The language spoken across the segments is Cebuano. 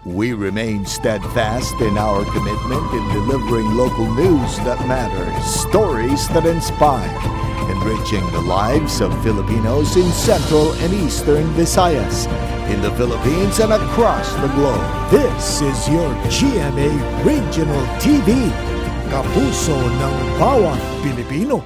We remain steadfast in our commitment in delivering local news that matters, stories that inspire, enriching the lives of Filipinos in Central and Eastern Visayas, in the Philippines and across the globe. This is your GMA Regional TV, kapuso ng bawat Pilipino.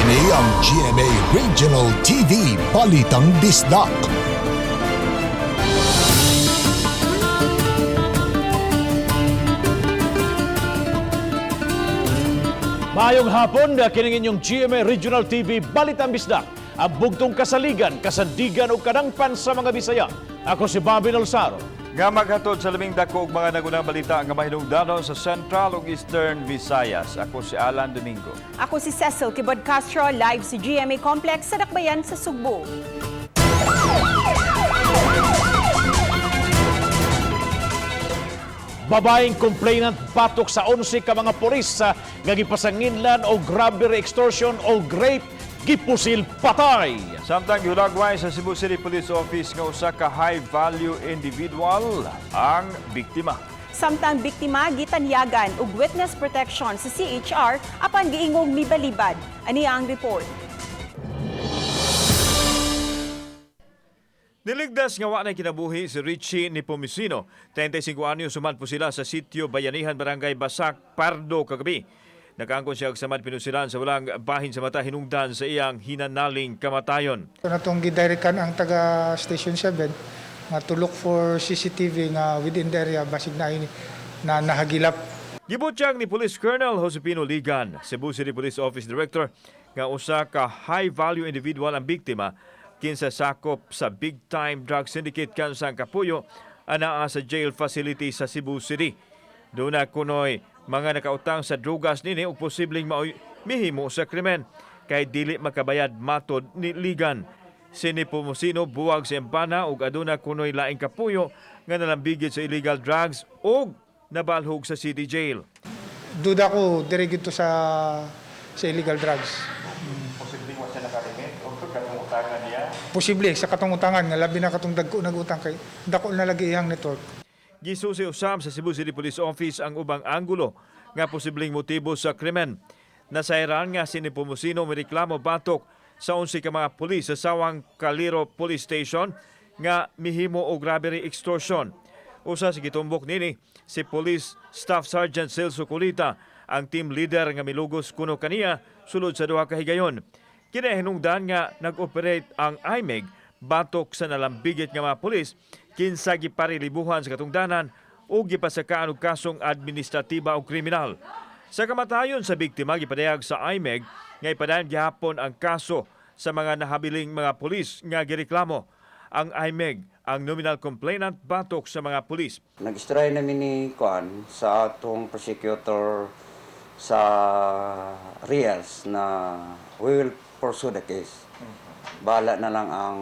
Ini ang GMA Regional TV Balitang Bisdak. Maayong hapon na kining inyong GMA Regional TV Balitang Bisdak. Ang bugtong kasaligan, kasandigan o kadangpan sa mga Bisaya. Ako si Bobby Nolsaro. Nga maghatod sa labing dako og mga nagunang balita nga mahinungdanon sa Central ug Eastern Visayas. Ako si Alan Domingo. Ako si Cecil Kibod Castro, live sa GMA Complex sa Dakbayan sa Sugbo. Babaeng complainant batok sa 11 ka mga pulis sa nga gipasanginlan og robbery, extortion o rape, gipusil patay. Samtang gihulagway sa Cebu City Police Office nga usa ka high value individual ang biktima. Samtang biktima gitanyagan og witness protection sa CHR apan giingong mibalibad. Ani ang report. Niligdas nga wa na kinabuhi si Richie Nepomuceno. 35 anyo suman po sila sa sitio Bayanihan, Barangay Basak, Pardo kagabi. Nakaangkon siya og samad pinusilan sa walang bahin sa mata hinungdan sa iyang hinanaling kamatayon. Ito na itong gidirekan ang taga Station 7 nga to look for CCTV nga within the area basig na ini na nahagilap. Gibutyag ni Police Colonel Josepino Ligan, Cebu City Police Office Director, nga usa ka high-value individual ang biktima kinsa sakop sa big-time drug syndicate kansang kapuyo anaa sa jail facility sa Cebu City. Doon na kunoy mga nakautang sa drugas nini ug posibleng maoy mihimo sa krimen kay dili makabayad matod ni Ligan. Si Nepomuceno buwag sa empana ug aduna kunoy laing kapuyo nga nalambigit sa illegal drugs ug nabalhog sa city jail. Duda ko dire gito sa illegal drugs. Posibleng wa siya nakarimit o katong utangan niya. Posible sa katong utangan nga labi na katong dagko nagutang kay dako na lagi iyang network. Gisusi usab sa Cebu City Police Office ang ubang anggulo nga posibleng motibo sa krimen. Nasayran nga si Nepomuceno mireklamo batok sa 11 ka mga pulis sa Sawang Calero Police Station nga mihimo og robbery extortion. Usa sa gitumbok nini si Police Staff Sergeant Celso Colita, ang team leader nga milugos kuno kaniya sulod sa duha ka higayon. Kinahinungdan nga nag-operate ang IMEG batok sa nalambigit nga mga pulis kinsa giparilibuhan sa katungdanan ug gipasakaan og kasong administratiba o kriminal. Sa kamatayon sa biktima, gipadayag sa IMEG nga ipadayon gihapon ang kaso sa mga nahabiling mga pulis nga gireklamo. Ang IMEG ang nominal complainant batok sa mga pulis. Nag-try namin ni Kuan sa atong prosecutor sa Rias na we will pursue the case. Bahala na lang ang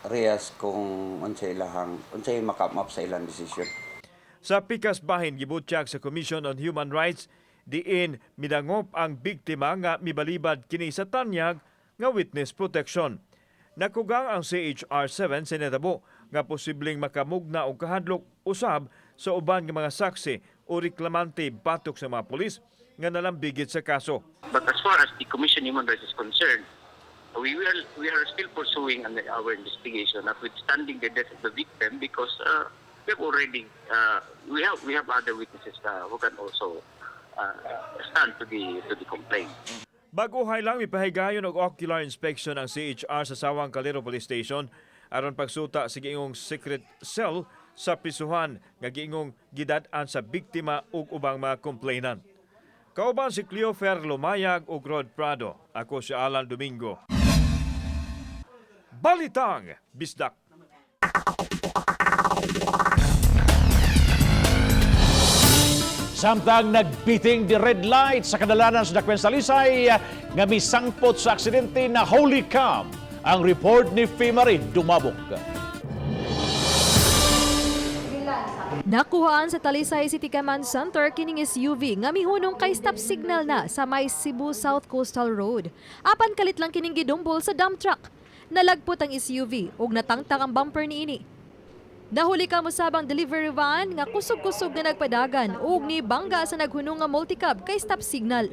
Rias kung unsay ilahang unsay maka-come up sa ilang decision. Sa pikas bahin gibutyag sa Commission on Human Rights diin midangop ang biktima nga mibalibad kini sa tanyag nga witness protection. Nakugang ang CHR7 sa nitabo nga posibleng makamugna og kahadlok usab sa uban nga mga saksi o reklamante batok sa mga pulis nga nalambigit sa kaso. But as far as the Commission on Human Rights is concerned, we are still pursuing our investigation, notwithstanding the death of the victim, because we have already we have other witnesses who can also stand to the complaint. Baguhay lang mipahigayon og ocular inspection ang CHR sa Sawang Calero Police Station aron pagsuta sa giingong secret cell sa prisuhan nga giingong gidad-an sa biktima ug ubang mga complainant. Kauban si Cleofer Lumayag ug Rod Prado. Ako si Alan Domingo. Balitang Bisdak. Samtang nagbiting the red light sa kadalanan sa Dakwen Talisay nga misangpot sa aksidente na Holy Cam. Ang report ni Fimari Dumabok. Nakuhaan sa Talisay City Command Center kining SUV nga mihunong kay stop signal na sa may Cebu South Coastal Road. Apan kalit lang kining gidumbol sa dump truck. Nalagpot ang SUV ug natangtang ang bumper niini. Nahuli ka mosab ang delivery van nga kusog-kusog nga nagpadagan ug ni bangga sa naghunong nga multicab kay stop signal.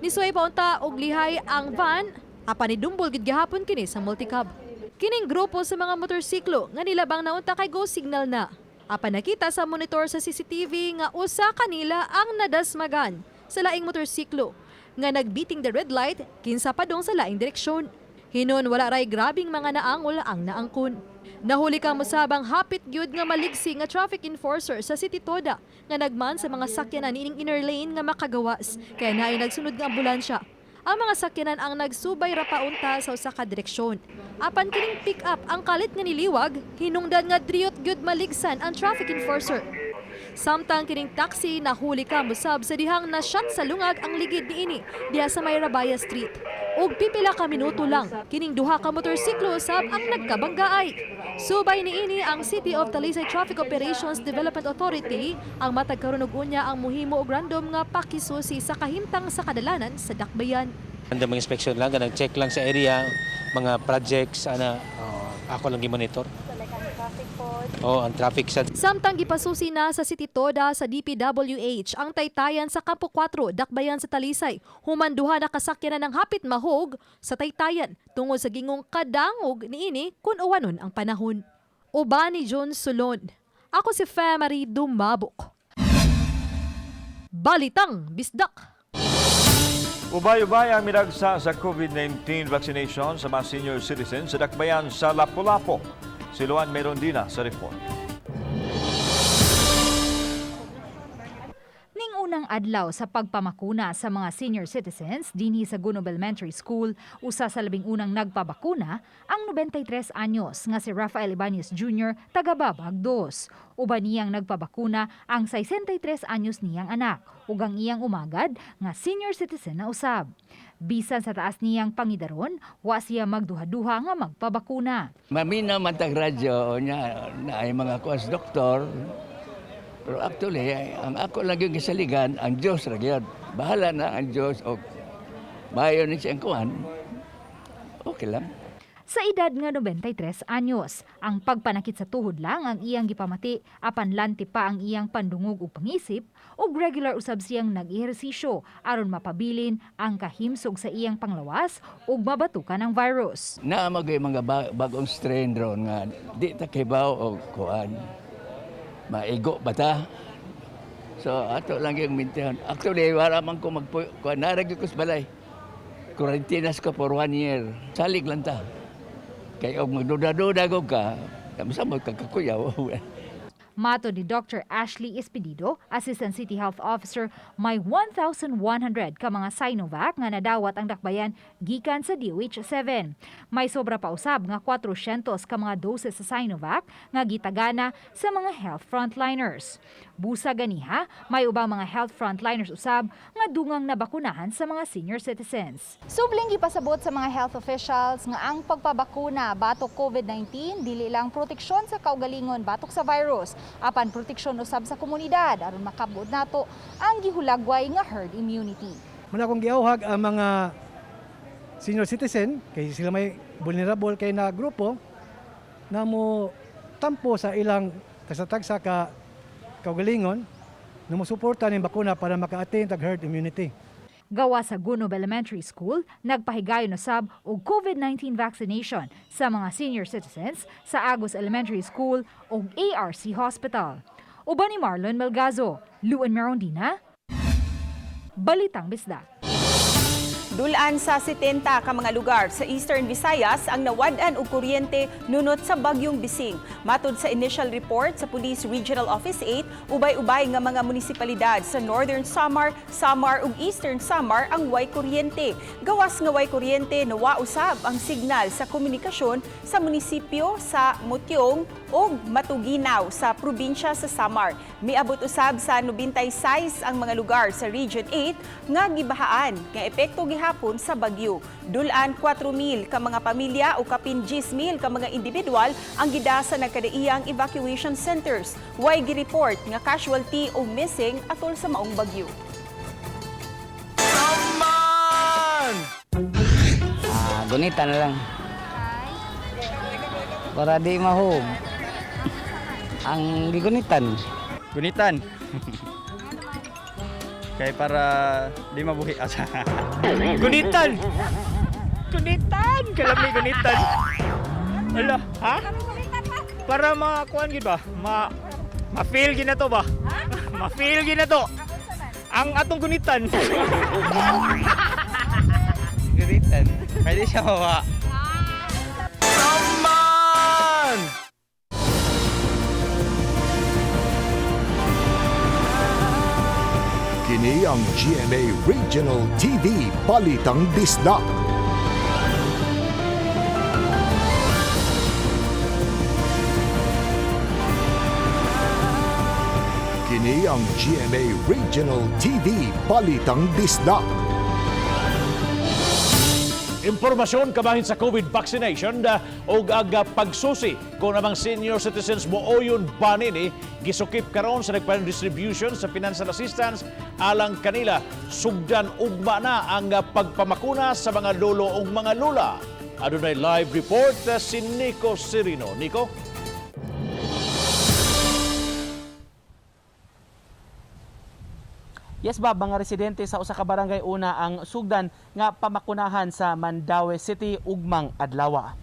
Nisuway pa unta og lihay ang van apan nidumbol gid gihapon kini sa multicab. Kining grupo sa mga motorsiklo nga nilabang naunta kay go signal na. Apan nakita sa monitor sa CCTV nga usa kanila ang nadasmagan sa laing motorsiklo nga nagbeating the red light kinsa padong sa laing direksyon. Hinon wala ray grabing mga naangol ang naangkon. Nahuli ka mosab ang hapit gyud nga maligsi nga traffic enforcer sa City Toda nga nagman sa mga sakyanan ining inner lane nga makagawas kaya naay nagsunod nga ambulansya. Ang mga sakyanan ang nagsubay ra paunta sa usa ka direksyon. Apan kining pick up ang kalit nga niliwag, hinungdan nga driyot gyud maligsan ang traffic enforcer. Samtang kining taxi nahuli ka mosab sa dihang na-shot sa lungag ang ligid niini diha sa may Rabaya Street. Ug pipila ka minuto lang kining duha ka motorsiklo usab ang nagkabanggaay. Subay niini ang City of Talisay Traffic Operations Development Authority ang matag karon ug unya ang muhimo og random nga pakisusi sa kahimtang sa kadalanan sa dakbayan. Anda mga inspection lang, kanang check lang sa area, mga projects, ana, ako lang gi-monitor. Oh, ang traffic sa Samtang gipasusi na sa City Toda sa DPWH ang taytayan sa Campo 4, Dakbayan sa Talisay. Human duha na kasakyanan ng hapit mahog sa taytayan tungod sa gingong kadangog niini kun uwanon ang panahon. Uban ni John Solon. Ako si Femary Dumabok. Balitang Bisdak. Ubay-ubay ang midagsa sa COVID-19 vaccination sa mga senior citizens sa Dakbayan sa Lapu-Lapu. Si Luan Merondina sa report. Ning unang adlaw sa pagpamakuna sa mga senior citizens dinhi sa Gunob Elementary School, usa sa 11 nagpabakuna ang 93 anyos nga si Rafael Ibanez Jr. taga Babag 2. Uban niyang nagpabakuna ang 63 anyos niyang anak ug ang iyang umagad nga senior citizen na usab. Bisan sa taas niyang pangidaron, wa siya magduha-duha nga magpabakuna. Maminaw man tag radyo nya na ay mga kuas doktor. Pero actually, ang ako lang yung gisaligan, ang Diyos ra gyud. Bahala na ang Diyos o maayo ni siyang kuan. Okay lang. Sa edad nga 93 anyos, ang pagpanakit sa tuhod lang ang iyang gipamati apan lanti pa ang iyang pandungog ug pangisip ug regular usab siyang nag-ehersisyo aron mapabilin ang kahimsog sa iyang panglawas ug mabatukan ang virus. Naa magay mga bagong strain ron nga di ta kibaw og kuan. Maigo ba ta? So ato lang yung maintain. Actually, wala man ko magpu kuan naa ra gyud ko sa balay. Quarantinas ko for one year. Salig lang ta. Kay og magduda-duda ko ka, basta mo kakakuyaw. Matod ni Dr. Ashley Espedido, Assistant City Health Officer, may 1,100 ka mga Sinovac nga nadawat ang dakbayan gikan sa DOH-7. May sobra pa usab nga 400 ka mga doses sa Sinovac nga gitagana sa mga health frontliners. Busa ganiha, may ubang mga health frontliners usab nga dungang nabakunahan sa mga senior citizens. Subling gipasabot sa mga health officials nga ang pagpabakuna batok COVID-19 dili lang proteksyon sa kaugalingon batok sa virus, apan proteksyon usab sa komunidad aron makabot nato ang gihulagway nga herd immunity. Muna akong giauhag ang mga senior citizen kay sila may vulnerable kay na grupo na mo tampo sa ilang tagsa-tagsa ka kaugalingon na mo suporta ning bakuna para maka-attain tag herd immunity. Gawa sa Gunob Elementary School, nagpahigayon usab og COVID-19 vaccination sa mga senior citizens sa Agos Elementary School ug ARC Hospital. Uban ni Marlon Melgazo, Luan Merondina, Balitang Bisdak. Dulan sa 70 ka mga lugar sa Eastern Visayas ang nawad-an og kuryente nunot sa bagyong Bising. Matud sa initial report sa Police Regional Office 8, ubay-ubay nga mga munisipalidad sa Northern Samar, Samar ug Eastern Samar ang way kuryente. Gawas nga way kuryente, nawa usab ang signal sa komunikasyon sa munisipyo sa Mutiong ug Matuguinao sa probinsya sa Samar. Miabot usab sa 96 ang mga lugar sa Region 8 nga gibahaan nga epekto gihapon sa bagyo. Dulan 4,000 ka mga pamilya o kapin 10,000 ka mga individual ang gida sa nagkadaiyang evacuation centers. Way gi-report nga casualty o missing atol sa maong bagyo. Ah, gunitan na lang. Para di mahog. Ang gigunitan. Gunitan. Kay para di mabuhi asa. Gunitan. Gunitan, kalami gunitan. Ala, ha? Para makuan gid ba? Ma-feel gid na to ba? Ma-feel gid na to. Ang atong gunitan. Gunitan. Pwede siya mawa. Saman! Kini ang GMA Regional TV Balitang Bisdak. Kini ang GMA Regional TV Balitang Bisdak. Impormasyon kabahin sa COVID vaccination ug ang pagsusi kung namang senior citizens mooyon ba nini gisukip karon sa nagpalang distribution sa financial assistance alang kanila sugdan ugma na ang pagpamakuna sa mga lolo ug mga lola. Adunay live report si Nico Serino. Nico? Yes, Bob, mga residente sa usa ka barangay una ang sugdan nga pamakunahan sa Mandaue City ugmang adlaw.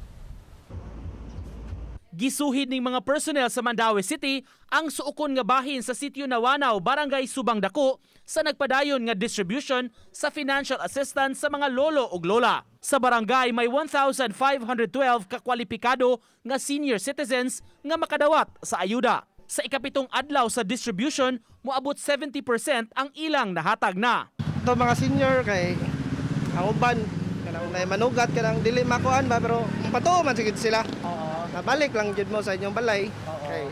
Gisuhid ning mga personnel sa Mandaue City ang suokon nga bahin sa sitio Nawanaw, Barangay Subang Dako sa nagpadayon nga distribution sa financial assistance sa mga lolo ug lola. Sa barangay may 1,512 ka kwalipikado nga senior citizens nga makadawat sa ayuda. Sa 7 adlaw sa distribution, moabot 70% ang ilang nahatag na. Ito mga senior kay ang uban kanang nay manugat kanang dili makuan ba pero patuo man sigid sila. Nabalik lang jud mo sa inyong balay. Kay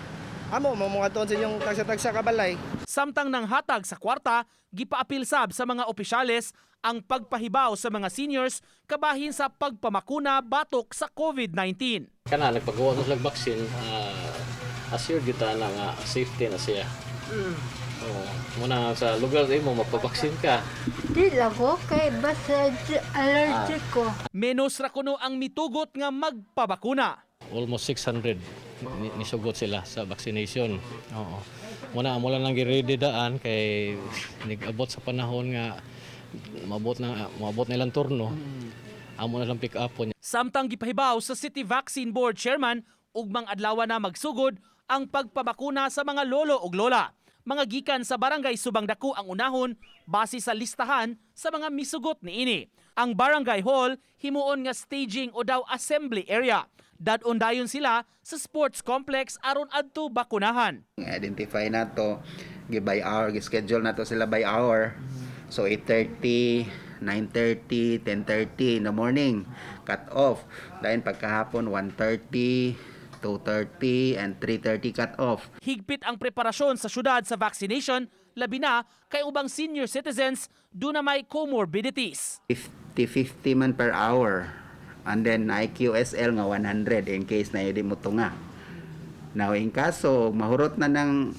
amo mo mga tuon sa inyong tagsa-tagsa ka balay. Samtang nang hatag sa kwarta, gipaapil sab sa mga opisyales ang pagpahibaw sa mga seniors kabahin sa pagpamakuna batok sa COVID-19. Kana nagpagawa sa vaccine, assured gyud ta na nga safety na siya. Oh, muna sa lugar mo magpabaksin ka. Di lang ko kay basta allergic ko. Menos ra kuno ang mitugot nga magpabakuna. Almost 600 nisugot sila sa vaccination. Oo. Muna amo lang nang gi-ready daan kay nigabot sa panahon nga maabot nilang turno. Amo na lang pick up. Samtang gipahibaw sa City Vaccine Board Chairman, ugmang adlaw na magsugod ang pagpabakuna sa mga lolo ug lola. Mga gikan sa Barangay Subang Dako ang unahon base sa listahan sa mga misugot niini. Ang Barangay Hall himuon nga staging o daw assembly area. Dad-on dayon sila sa sports complex aron adto bakunahan. Identify nato, gi by hour, gi-schedule nato sila by hour. So 8:30, 9:30, 10:30 in the morning, cut off. Then pagkahapon 1:30, 2:30 and 3:30 cut off. Higpit ang preparasyon sa syudad sa vaccination, labi na kay ubang senior citizens duna may comorbidities. 50-50 man per hour. And then IQSL nga 100 in case na hindi mo tunga. Now in kaso mahurot na ng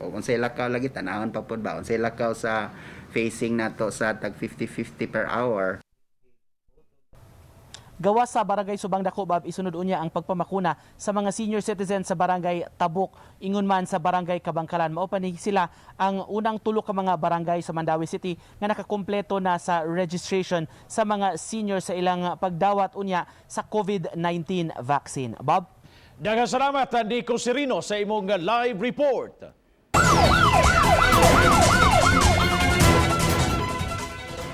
o unsay lakaw lagi tanawon pa pud ba, unsay lakaw sa facing nato sa tag 50-50 per hour. Gawas sa Barangay Subang Dako, Bob, isunod unya ang pagpamakuna sa mga senior citizens sa Barangay Tabuk, ingon man sa Barangay Kabangkalan. Mao pa ni sila ang unang tulo ka mga barangay sa Mandaue City nga nakakumpleto na sa registration sa mga senior sa ilang pagdawat unya sa COVID-19 vaccine. Bob? Daghang salamat, Nico Serino, sa imong live report.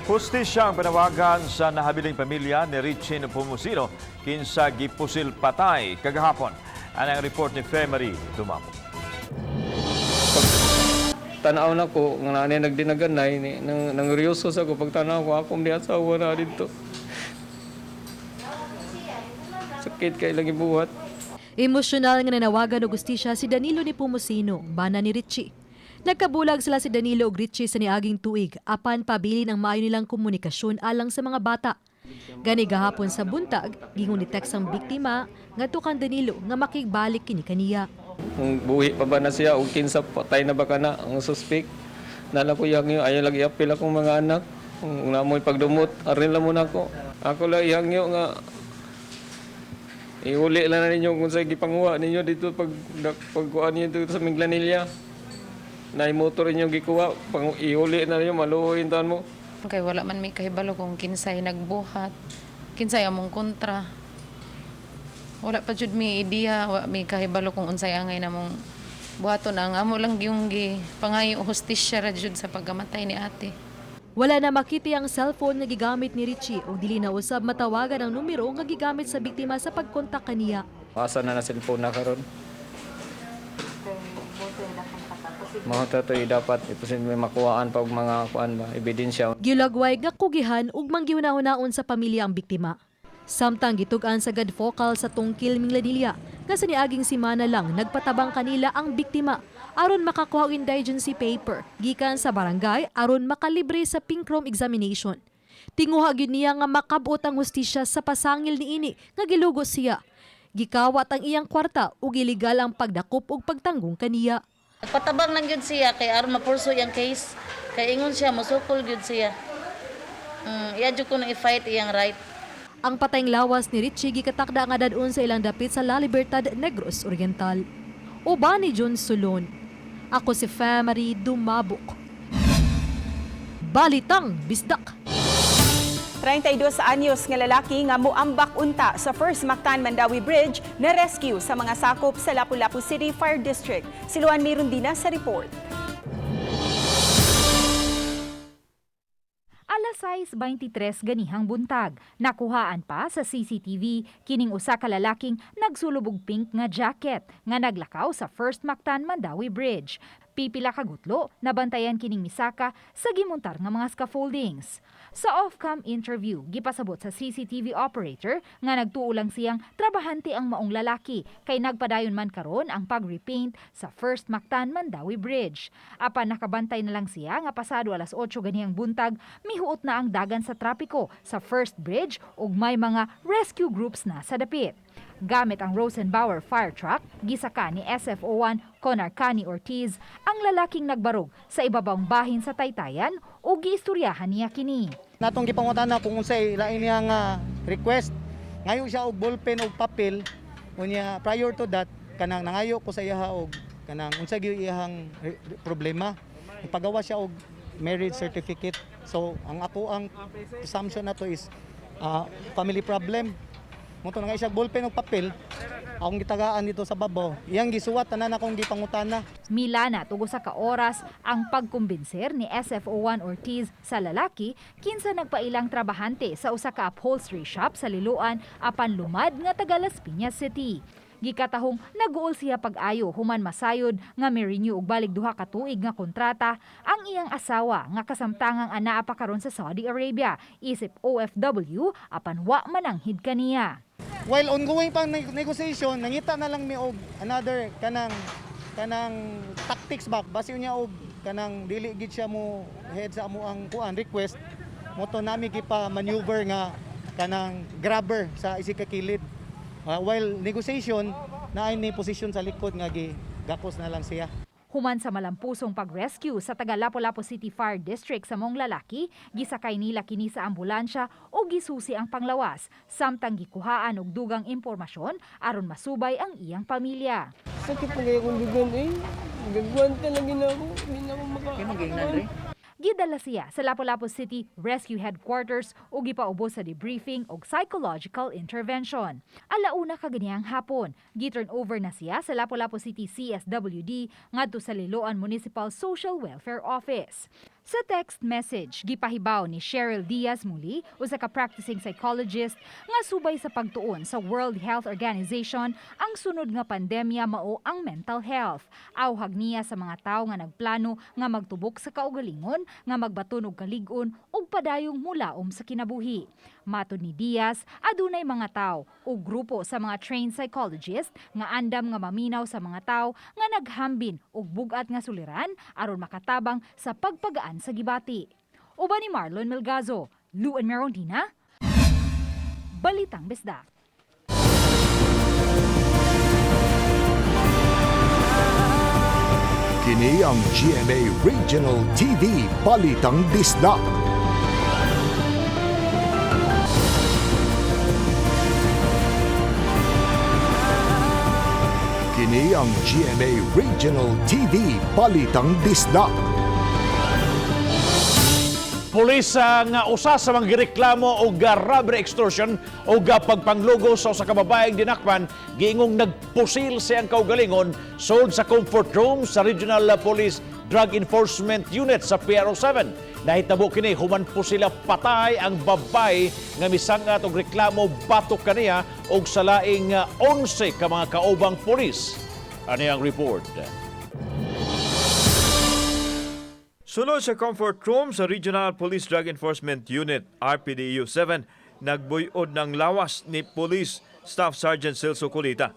Hustisya ang panawagan sa nahabiling pamilya ni Richie Nepomuceno kinsa gipusil patay kagahapon. Anang report ni Femery Dumamo. Tanaw na ko nga naa nagdinaganay ni nang nanguryoso sa ko pagtanaw ko akong di asawa na dito. Sakit kay lang ibuhat. Emosyonal nga nanawagan og hustisya si Danilo Nepomuceno, bana ni Richie. Nagkabulag sila si Danilo ug Richie sa niaging tuig apan pabilin ang maayo nilang komunikasyon alang sa mga bata. Gani gahapon sa buntag, gingon ni text ang biktima ngadto kang Danilo nga makigbalik kini kaniya. Kung buhi pa ba na siya o kinsa patay na ba kana ang suspect. Nala ko yang ayaw lagi apil akong mga anak. Kung namoy pagdumot, arin lang muna ako. Ako lang ihangyo nga iuli lang na ninyo kung sa gipanguha ninyo dito pag pagkuha ninyo dito sa Minglanilla. Na motor ninyo gikuha, pang iuli na ninyo, maluhoy taon mo. Kay wala man may kahibalo kung kinsay nagbuhat, kinsay among kontra. Wala pa jud mi ideya, wa mi kahibalo kung unsay angay namong buhaton. Ang amo lang gyung gi pangayo hustisya ra jud sa pagkamatay ni ate. Wala na makiti ang cellphone nga gigamit ni Richie ug dili na usab matawagan ang numero nga gigamit sa biktima sa pagkontak kaniya. Asa na na cellphone na karon? Mao to to'y dapat ipusin may makuhaan pa og mga kuan ba ebidensya. Gilagway nga kugihan ug manggihuna-hunaon sa pamilya ang biktima. Samtang gitug-an sa Gadfocal sa Tungkil, Minglanilla, nga sa niaging simana lang nagpatabang kanila ang biktima aron makakuha og indigency paper gikan sa barangay aron makalibre sa pink room examination. Tinguha gyud niya nga makabot ang hustisya sa pasangil niini nga gilugo siya. Gikawat ang iyang kwarta ug iligal ang pagdakop ug pagtanggong kaniya. Nagpatabang lang gyud siya kay aron mapurso iyang case. Kay ingon siya mosukol gyud siya. Iya jud ko nang i-fight iyang right. Ang patayng lawas ni Richie gikatakda nga dad-on sa ilang dapit sa La Libertad, Negros Oriental. Uban ni John Solon. Ako si Famary Dumabok. Balitang Bisdak. 32 anyos nga lalaki nga muambak unta sa First Mactan Mandawi Bridge na rescue sa mga sakop sa Lapu-Lapu City Fire District. Si Luan Mirundina sa report. Alas 6:23 ganihang buntag, nakuhaan pa sa CCTV kining usa ka lalaking nagsulob og pink nga jacket nga naglakaw sa First Mactan Mandawi Bridge. Pipila ka gutlo, nabantayan kining misaka sa gimuntar nga mga scaffoldings. Sa off-cam interview, gipasabot sa CCTV operator nga nagtuo lang siyang trabahante ang maong lalaki kay nagpadayon man karon ang pag-repaint sa First Mactan Mandawi Bridge. Apan nakabantay na lang siya nga pasado alas 8 ganihang buntag, mihuot na ang dagan sa trapiko sa First Bridge ug may mga rescue groups na sa dapit. Gamit ang Rosenbauer fire truck, gisaka ni SFO1 Conar Cani Ortiz ang lalaking nagbarog sa ibabang bahin sa Taytayan ug giistoryahan niya kini. Natong gipangutana kung unsay lain niya nga request. Ngayo siya og ballpen og papel. Unya prior to that kanang nangayo ko sa iyaha og kanang unsa gyud iyahang problema. Ipagawa siya og marriage certificate. So ang ako ang assumption nato is family problem. Mo to nga siya ballpen og papel. Akong gitagaan dito sa babaw. Iyang gisuwat tanan akong gipangutana. Milana tugo sa ka oras ang pagkumbinser ni SFO1 Ortiz sa lalaki kinsa nagpailang trabahante sa usa ka upholstery shop sa Liloan apan lumad nga taga Las Piñas City. Gikatahong naguol siya pag-ayo human masayod nga mi-renew og balik 2 ka tuig nga kontrata ang iyang asawa nga kasamtangang anaa pa karon sa Saudi Arabia isip OFW apan wa mananghid kaniya. While ongoing pang negotiation, nangita na lang mi og another kanang tactics back basi niya og kanang dili gid siya mo head sa amo ang kuan request mo to nami gipa maneuver nga kanang grabber sa isig ka kilid. While negotiation naay ni position sa likod nga gi gakos na lang siya. Human sa malampusong pag-rescue sa taga Lapu-Lapu City Fire District sa mong lalaki, gisakay nila kini sa ambulansya o gisusi ang panglawas, samtang gikuhaan og dugang impormasyon aron masubay ang iyang pamilya. Sakit pa kayo kung dugan eh. Gagwanta lagi na ako. Hindi na ako maka... Gidala siya sa Lapu-Lapu City Rescue Headquarters ug gipaubos sa debriefing ug psychological intervention. Alauna kaganihang hapon, gi-turn over na siya sa Lapu-Lapu City CSWD ngadto sa Liloan Municipal Social Welfare Office. Sa text message, gipahibaw ni Cheryl Diaz muli, usa ka practicing psychologist, nga subay sa pagtuon sa World Health Organization, ang sunod nga pandemya mao ang mental health. Awhag niya sa mga tawo nga nagplano nga magtubok sa kaugalingon, nga magbaton og kalig-on ug padayong mulaom sa kinabuhi. Matod ni Diaz, adunay mga tawo o grupo sa mga trained psychologist nga andam nga maminaw sa mga tawo nga naghambin og bug-at nga suliran aron makatabang sa pagpagaan sa gibati. Uban ni Marlon Melgazo, Luan Merondina, Balitang Bisdak. Kini ang GMA Regional TV Balitang Bisdak. Kini ang GMA Regional TV Balitang Bisdak. Pulis nga usa sa mga gireklamo og robbery, extortion og pagpanglugo sa usa ka babaeng dinakpan, giingong nagpusil siyang kaugalingon sold sa comfort room sa Regional Police Drug Enforcement Unit sa PRO 7. Nahitabo kini human pusila patay ang babae nga misangat og reklamo batok kaniya og sa laing 11 ka mga kaubang pulis. Ani ang report. Sulod sa comfort room sa Regional Police Drug Enforcement Unit, RPDU 7, nagbuyod ng lawas ni Police Staff Sergeant Celso Colita.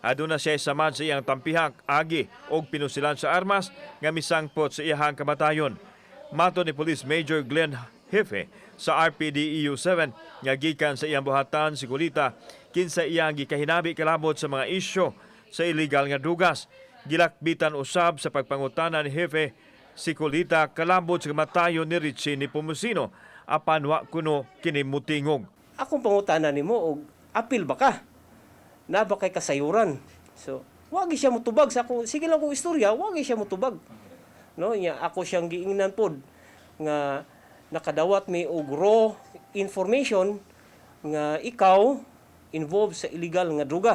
Aduna siya samad sa iyang tampihak, agi og pinusilan sa armas nga misangpot sa iyahang kamatayon. Mato ni Police Major Glenn Hefe sa RPDEU 7 nga gikan sa iyang buhatan si Colita kinsa iyang gikahinabi kalabot sa mga isyu sa illegal nga drugas. Gilakbitan usab sa pagpangutana ni Hefe si Colita kalabot sa kamatayon ni Richie Nepomuceno apan wa kuno kini mutingog. Akong pangutana nimo og apil ba ka? Na ba kay kasayuran? So, wagi siya mutubag sa akong, sige lang kong istorya, wagi siya mutubag. No, nya ako siyang giingnan pod nga nakadawat mi og raw information nga ikaw involved sa illegal nga droga.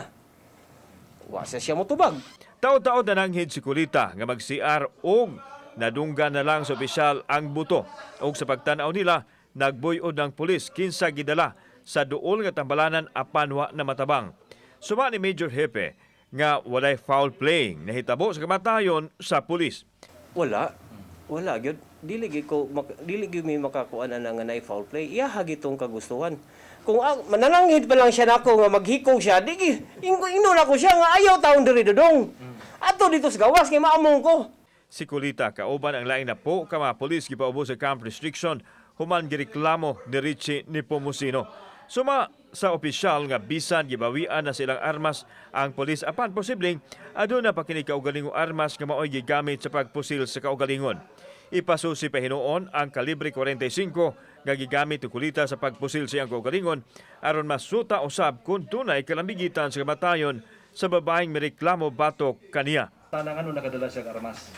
Wa sa siya mutubag. Taod-taod na nanghid si Colita nga mag-CR og nadunggan na lang sa opisyal ang buto. Og sa pagtan-aw nila, nagbuyod ng pulis kinsa gidala sa duol nga tambalanan apan wa na matabang. Suma ni Major Hepe nga walay foul playing nahitabo sa kamatayon sa pulis. Wala. Wala gyud. Dili gyud ko dili gyud mi makakuan ana nga naay foul play. Iya gitong kagustuhan. Kung manananghid pa lang siya nako nga maghikog siya, di gyud ingnon ako siya nga ayaw taon diri dodong. Ato dito sa gawas kay maamong ko. Si Colita kauban ang laing napo ka mga pulis gipaubos sa camp restriction human gireklamo ni Richie Nepomuceno. Suma sa opisyal nga bisan gibawian na silang armas ang pulis apan posibleng aduna pa kini kaugalingong armas nga maoy gigamit sa pagpusil sa kaugalingon. Ipasusi pa hinuon ang kalibre 45 nga gigamit ni Colita sa pagpusil sa iyang kaugalingon aron masuta usab kung dunay kalambigitan sa kamatayon sa babaeng mireklamo batok kaniya. Tanang ano nakadala siya armas?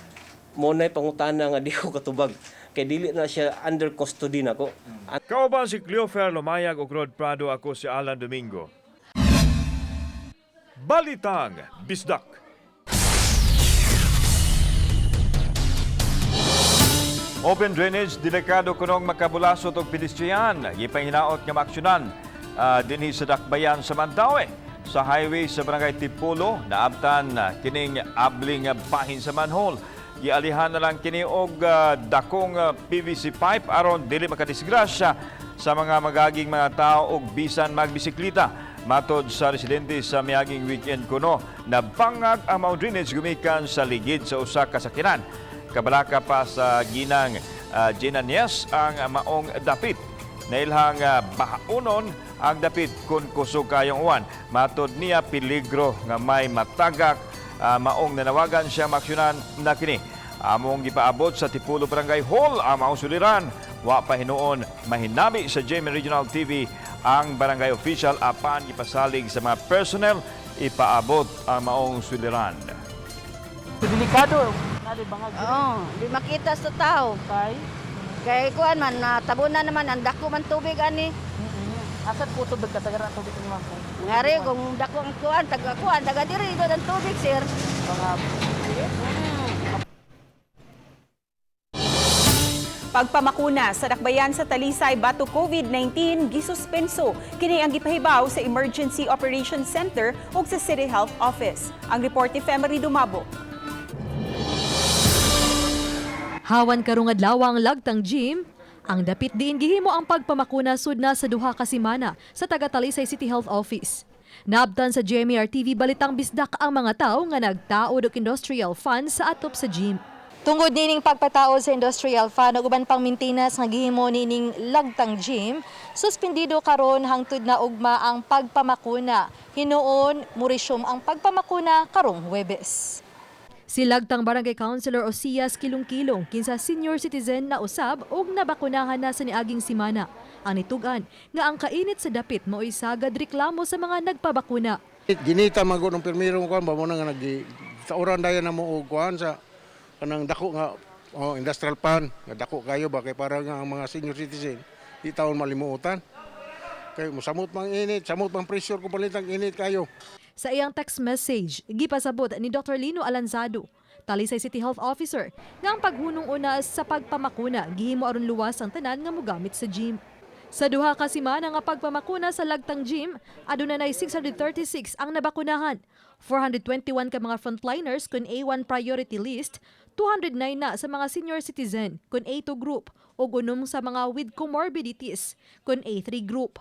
Mo nay pangutana nga di ko katubag kay dili na siya under custody nako. Kauban si Cleofer Lumayag ug Rod Prado, ako si Alan Domingo. Balitang Bisdak. Open drainage delikado kunong makabulasot og pedestrian. Gipahinaot nga maaksyonan dinhi sa Dakbayan sa Mandaue. Sa highway sa Barangay Tipulo, naabtan kining abling bahin sa manhole. Gialihan na lang kini og dakong PVC pipe aron dili makadisgrasya sa mga magaging mga tao og bisan magbisikleta. Matod sa residente sa miaging weekend kuno, nabangag ang maong drainage gumikan sa ligid sa usa ka sakyanan. Kabalaka pa sa ginang Gina Nies ang maong dapit. Nailhang bahaunon ang dapit kung kusog kayong uwan. Matod niya peligro nga may matagak maong nanawagan siya maksyonan na kini. Among gipaabot sa Tipulo Barangay Hall ang maong suliran. Wa pa hinuon mahinabi sa GMA Regional TV ang barangay official apan gipasalig sa mga personnel ipaabot ang maong suliran. Delikado. Oo, di makita sa tao. Kay kuan man natabunan naman ang dako man tubig ani. Asa ko tubig ka taga tubig ni ma'am? Ngari kung dako ang kuan taga kuan taga diri do ang tubig sir. Mga. Pagpamakuna sa dakbayan sa Talisay batok COVID-19 gisuspenso. Kini ang gipahibaw sa Emergency Operations Center ug sa City Health Office. Ang report ni Femery Dumabo. Hawan karong adlaw ang lagtang gym, ang dapit diin gihimo ang pagpamakuna sud na sa 2 ka semana sa taga Talisay City Health Office. Naabtan sa GMA RTV Balitang Bisdak ang mga tao nga nagtaod og industrial fan sa atop sa gym. Tungod nining pagpataod sa industrial fan ug uban pang maintenance nga gihimo nining lagtang gym, suspendido karon hangtod na ugma ang pagpamakuna. Hinuon mo-resume ang pagpamakuna karong Huwebes. Si Lagtang Barangay Councilor Osias Kilong-Kilong kinsa senior citizen na usab og nabakunahan na sa niaging simana. Ang nitug-an nga ang kainit sa dapit mao'y sagad reklamo sa mga nagpabakuna. Ginita man gud ng pirmiro kuan ba mo na nga nag sa oran dayon na mo og kuan sa kanang dako nga, oh, industrial pan nga dako kayo ba, kay para nga ang mga senior citizen di taon malimutan. Kay mosamot mang init, samot mang pressure kung palitang init kayo. Sa iyang text message, gipasabot ni Dr. Lino Alanzado, Talisay City Health Officer, nga ang paghunong una sa pagpamakuna gihimo aron luwas ang tanan nga mogamit sa gym. Sa 2 ka semana nga pagpamakuna sa Lagtang Gym, aduna nay 636 ang nabakunahan. 421 ka mga frontliners kun A1 priority list, 209 na sa mga senior citizen kun A2 group ug 6 sa mga with comorbidities kun A3 group.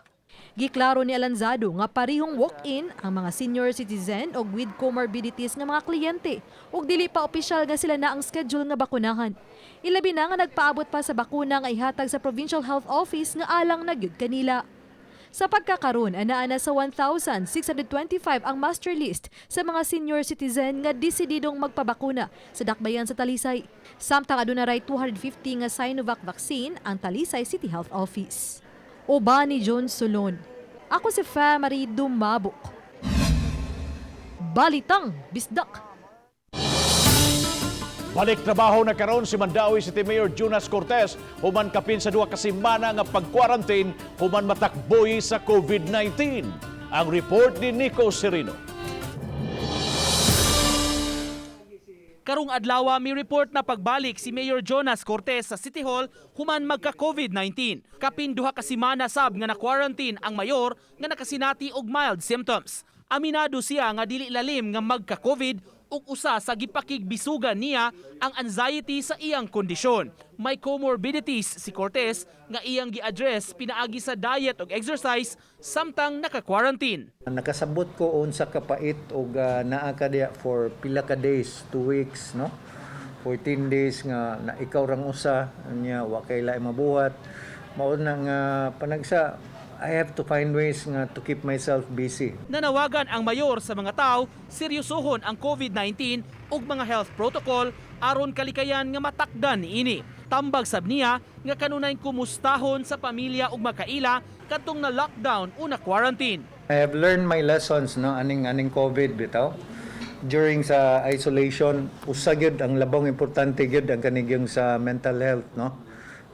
Giklaro ni Alanzado nga parihong walk-in ang mga senior citizen o with comorbidities nga mga kliyente ug dili pa opisyal nga sila na ang schedule nga bakunahan. Ilabi na nga nagpaabot pa sa bakuna nga ihatag sa Provincial Health Office nga alang na gyud kanila. Sa pagkakaron, anaa na sa 1,625 ang master list sa mga senior citizen nga desididong magpabakuna sa dakbayan sa Talisay. Samtang aduna ray 250 nga Sinovac vaccine ang Talisay City Health Office. Uban ni John Solon. Ako si Famary Dumabok. Balitang Bisdak. Balik trabaho na karon si Mandaue City Mayor Jonas Cortez human kapin sa 2 ka semana nga pag-quarantine human matakboy sa COVID-19. Ang report ni Nico Serino. Karong adlaw mi report na pagbalik si Mayor Jonas Cortez sa City Hall human magka-COVID-19. Kapin 2 ka semana sab nga na-quarantine ang mayor nga nakasinati og mild symptoms. Aminado siya nga dili lalim nga magka-COVID ug usa sa gipakigbisugan niya ang anxiety sa iyang kondisyon. May comorbidities si Cortez nga iyang gi-address pinaagi sa diet ug exercise samtang naka-quarantine. Nakasabot ko unsa kapait og naa ka diya for pila ka days, 2 weeks, no? 14 days nga na ikaw rang usa nya wa kay laing mabuhat. Mao na nga panagsa I have to find ways nga to keep myself busy. Nanawagan ang mayor sa mga tao seryosohon ang COVID-19 ug mga health protocol aron kalikayan nga matakdan niini. Tambag sab niya nga kanunay kumustahon sa pamilya ug makaila kadtong na lockdown o na quarantine. I have learned my lessons, no, aning COVID bitaw. During sa isolation, usa gyud ang labong importante gyud ang kanigyong sa mental health, no.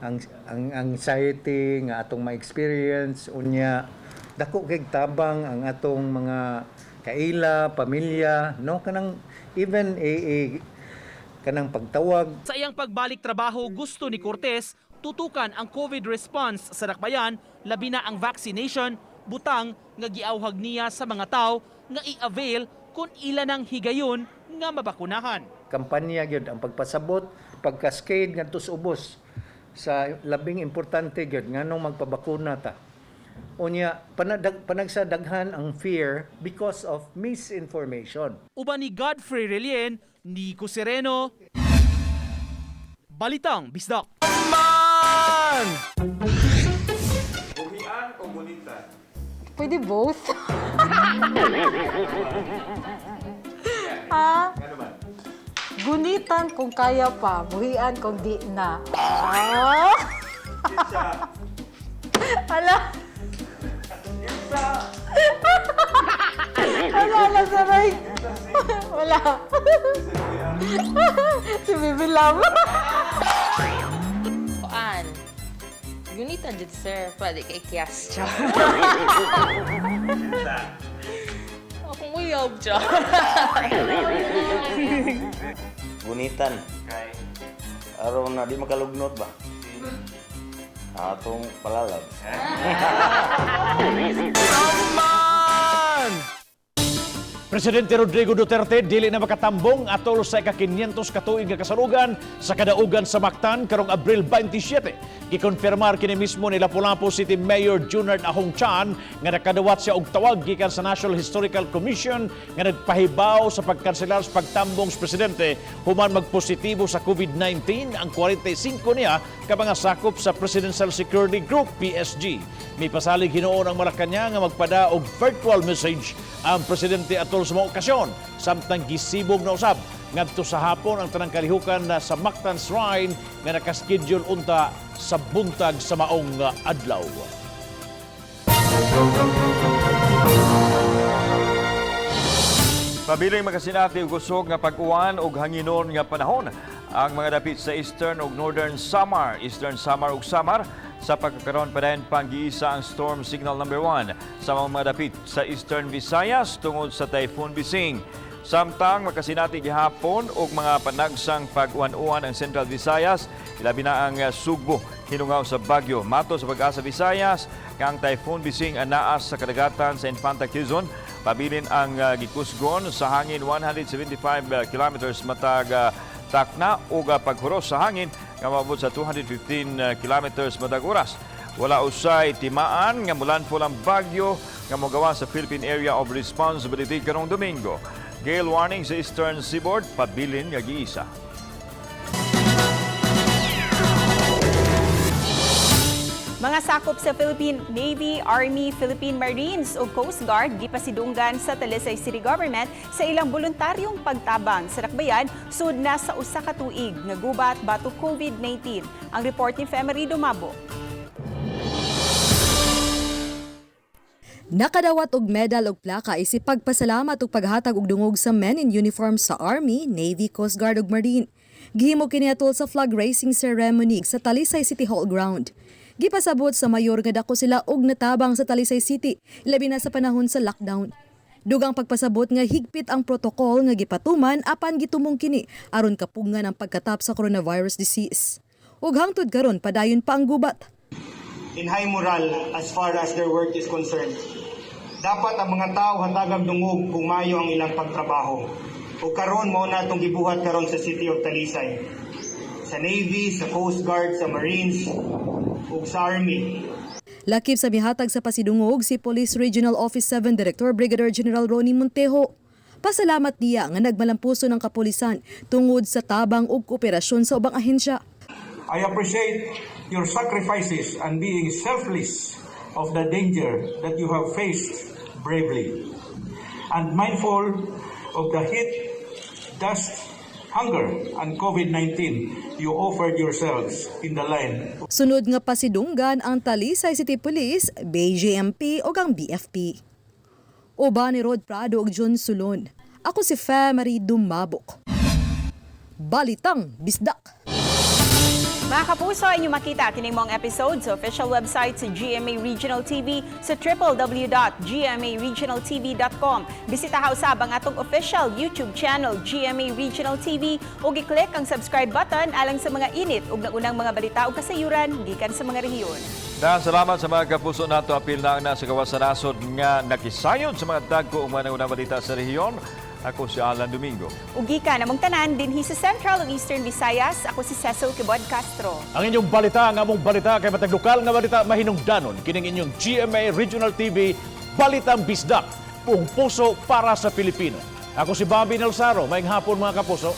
Ang anxiety nga atong ma-experience unya dako kay tabang ang atong mga kaila, pamilya, no, kanang even a kanang pagtawag. Sa iyang pagbalik trabaho, gusto ni Cortez tutukan ang COVID response sa dakbayan, labi na ang vaccination, butang nga giawhag niya sa mga tao nga i-avail kung ila nang higayon nga mabakunahan. Kampanya gyud ang pagpasabot, pagkaskade ngadto sa ubos sa labing importante gyud nganong magpabakuna ta. Unya panagsa daghan ang fear because of misinformation. Uban ni Godfrey Relien, Nico Sereno, Balitang Bisdak. Man! Buhian o gunitan? Pwede both. Ha? Ano man? Gunitan kung kaya pa, buhian kung di na. Ah? Ala. Wala na, saray. Wala. Si Bibi Lam. Kuan. Gunitan jud, sir. Pwede kay kiyas siya. Akong uyab siya. Gunitan. Aron na di makalugnot ba? Atong palalab. Man! Presidente Rodrigo Duterte dili na makatambong atol sa ika-500 katuig nga kasarugan sa kadaugan sa Mactan karong Abril 27. Gikonfirmar kini mismo ni Lapu-Lapu City Mayor Junard Ahong Chan nga nakadawat siya og tawag gikan sa National Historical Commission nga nagpahibaw sa pagkanselar sa pagtambong sa presidente human magpositibo sa COVID-19 ang 45 niya ka mga sakop sa Presidential Security Group PSG. Mipasalig hinuon ang Malacañang nga magpada og virtual message ang presidente atol sa mga okasyon samtang gisibog na usab ngadto sa hapon ang tanang kalihukan na sa Mactan Shrine nga nakaschedule unta sa buntag sa maong adlaw. Pabiling makasinati og kusog nga pag-uwan ug hanginon nga panahon ang mga dapit sa Eastern ug Northern Samar, Eastern Samar ug Samar sa pagkakaroon padayon panggiisa ang storm signal number 1 sa mga dapit sa Eastern Visayas tungod sa Typhoon Bising. Samtang makasinati gihapon og mga panagsang pag-uwan-uwan ang Central Visayas, ilabi na ang Sugbo hinungaw sa Bagyo. Matod sa Pag-asa Visayas, kang Typhoon Bising anaa sa kadagatan sa Infanta, Quezon, pabilin ang gikusgon sa hangin 175 kilometers matag takna ug paghuros sa hangin nga moabot sa 215 kilometers matag oras. Wala usay timaan nga mulandfall ang bagyo nga mogawa sa Philippine Area of Responsibility karong Domingo. Gale warning sa Eastern Seaboard pabilin nga giisa. Mga sakop sa Philippine Navy, Army, Philippine Marines ug Coast Guard gipasidunggan sa Talisay City Government sa ilang voluntaryong pagtabang sa dakbayan sud na sa usa ka tuig nga gubat batok COVID-19. Ang report ni Femery Dumabo. Nakadawat og medal og plaka isip pagpasalamat ug paghatag og dungog sa men in uniform sa Army, Navy, Coast Guard ug Marine. Gihimo kini atol sa flag raising ceremony sa Talisay City Hall ground. Gipasabot sa mayor nga dako sila og natabang sa Talisay City, labi na sa panahon sa lockdown. Dugang pagpasabot nga higpit ang protokol nga gipatuman apan gitumong kini aron kapugngan ang pagkatap sa coronavirus disease. Ug hangtod karon padayon pa ang gubat. In high morale as far as their work is concerned. Dapat ang mga tao hatagag dungog kung maayo ang ilang pagtrabaho. O karon mao na itong gibuhat karon sa City of Talisay. Sa Navy, sa Coast Guard, sa Marines, ug sa Army. Lakip sa mihatag sa pasidungog si Police Regional Office 7 Director Brigadier General Ronnie Montejo. Pasalamat niya nga nagmalampuso ng kapulisan tungod sa tabang ug kooperasyon sa ubang ahensya. I appreciate your sacrifices and being selfless of the danger that you have faced bravely. And mindful of the heat, dust, hunger, and COVID-19, you offered yourselves in the line. Sunod nga pasidunggan ang Talisay City Police, BJMP ug ang BFP. Uban ni Rod Prado ug John Sulon. Ako si Fe Marie Dumabok. Balitang Bisdak. Mga kapuso, inyo makita kining maong episode sa official website sa GMA Regional TV sa www.gmaregionaltv.com. Bisita usab ang atong official YouTube channel GMA Regional TV ug i-click ang subscribe button alang sa mga init ug naunang mga balita ug kasayuran gikan sa mga rehiyon. Daghang salamat sa mga kapuso nato, apil na ang nasa gawas sa nasod nga nakisayod sa mga dagko ug mga naunang balita sa rehiyon. Ako si Alan Domingo. Ug gikan namong tanan dinhi sa Central ug Eastern Visayas, ako si Cecil Quibod Castro. Ang inyong balita, ang among balita kay matag lokal nga balita mahinungdanon kining inyong GMA Regional TV Balitang Bisdak, buong puso para sa Pilipino. Ako si Bobby Nelsaro. Maayong hapon, mga kapuso.